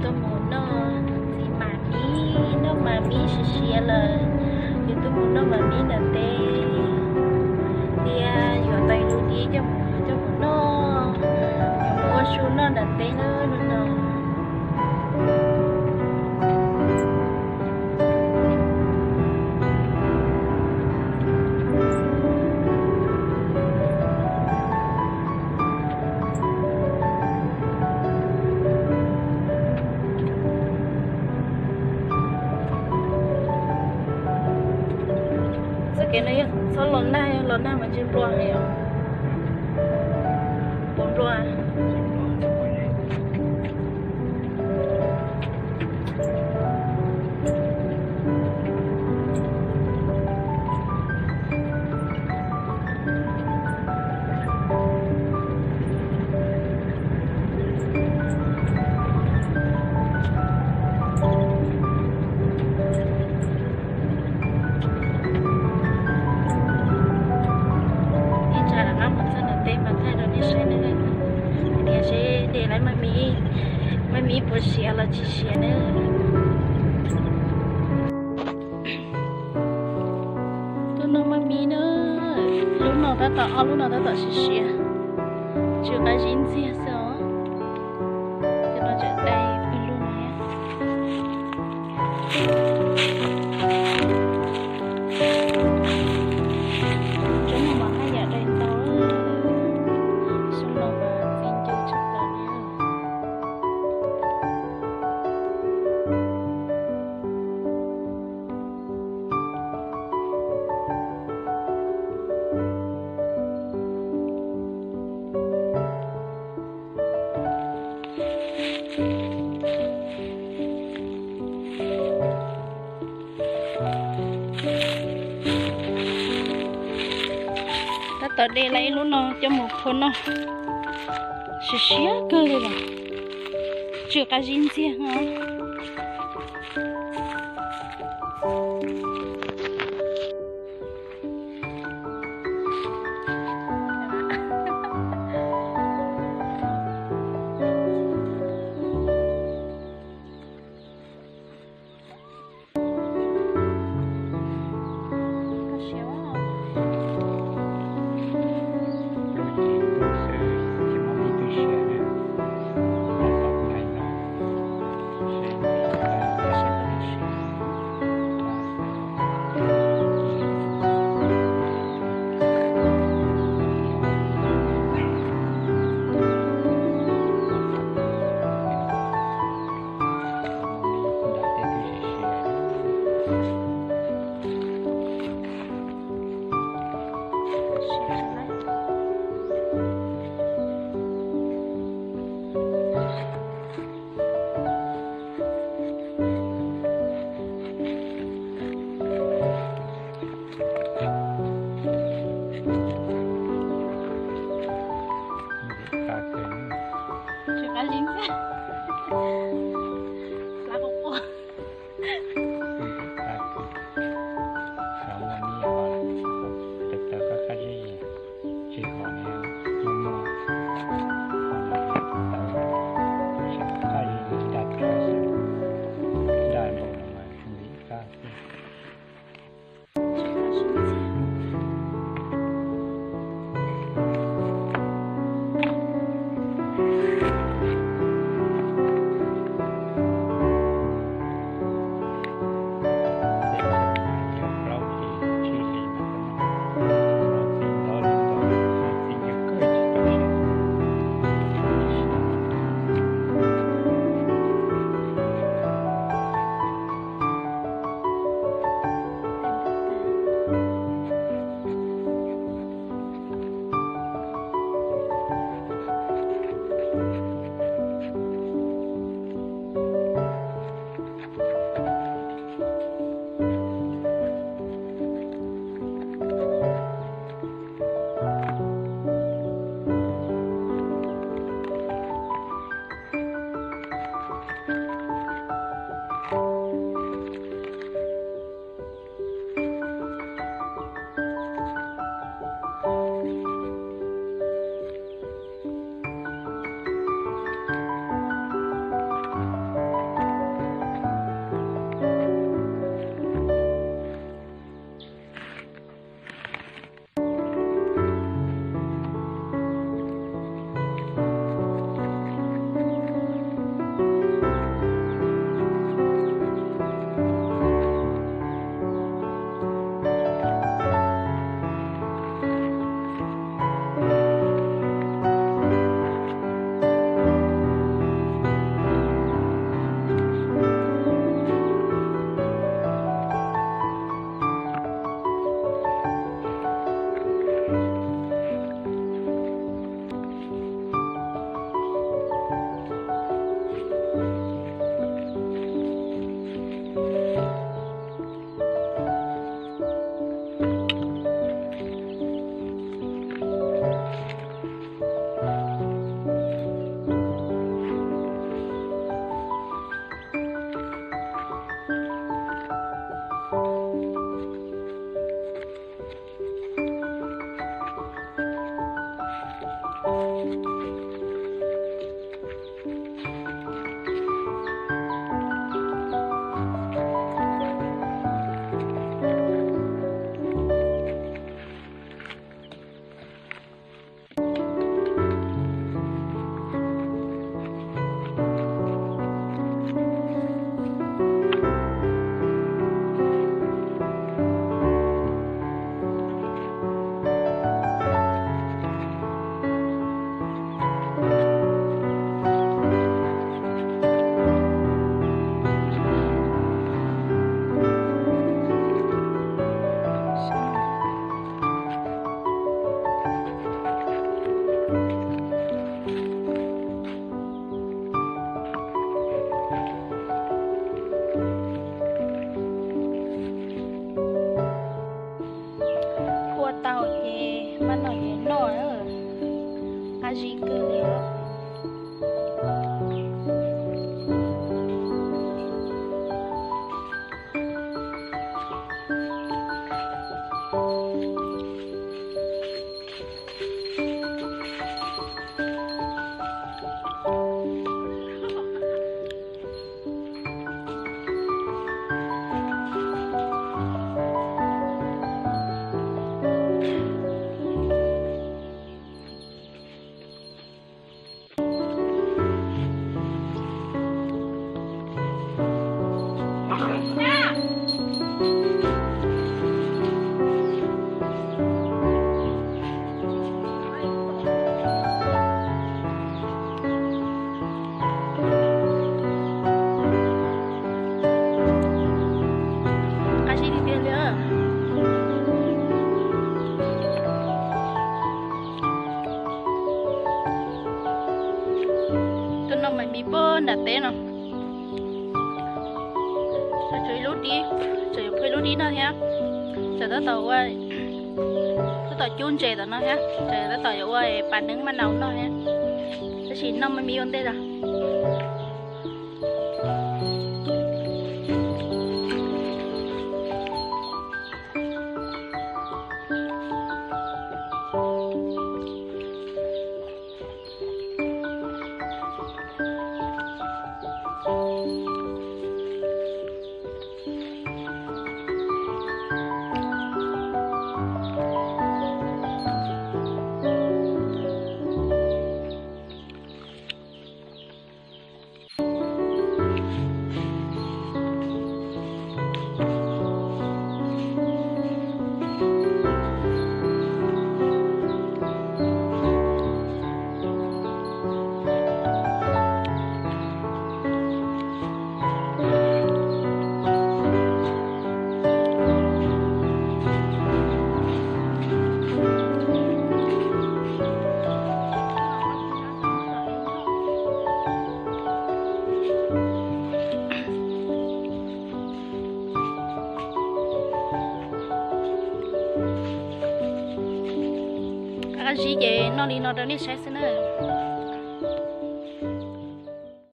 Tuaj mus noj ntxiv mas mib, noj mas mib siav siav lawm, yuav tuaj mus noj mas mib ntawm teb thiab yuav tau ib lub dib coj mus, coj mus noj, yuav mus ua su noj ntawm teb na lub no. Txoj kev no yog txhob los nag, los nag mas ntsej nplua heev os. Puas nplua? Ib tsam rov qab mus txog ntawm teb mas thaij rau nej saib na, tias seb de lawv maj mib, maj mib puas siav los tsis siav na. Tuaj noj maj mib na, lub no tab tom, ob lub no tab tom siav siav, tsw qab zib ntxiag xwb os. Cov no tseem dai pawg lug no thiab. Tsob no mas haj yam dai ntau, xyoo no mas txiv ncw tshaj plaws li. Tab tom de lawm ib lub no coj mus phua noj, siav siav kawg li los, tsw qab zib ntxiag os. Tsw qab zib ntxiag, hlab quaj quaj. Noj mas mis puag nram teb no. Tseem tshuav ib lub dib, tseem yuav phua ib lub dib noj thiab. Tseem tab tom ua, tab tom cub ntses tom no thiab, tseem tab tom yuav ua pas neeb maj nau noj thiab. Tab sis noj mas mis ua ntej os. Qab zib ces noj li no rau nej saib xwb na.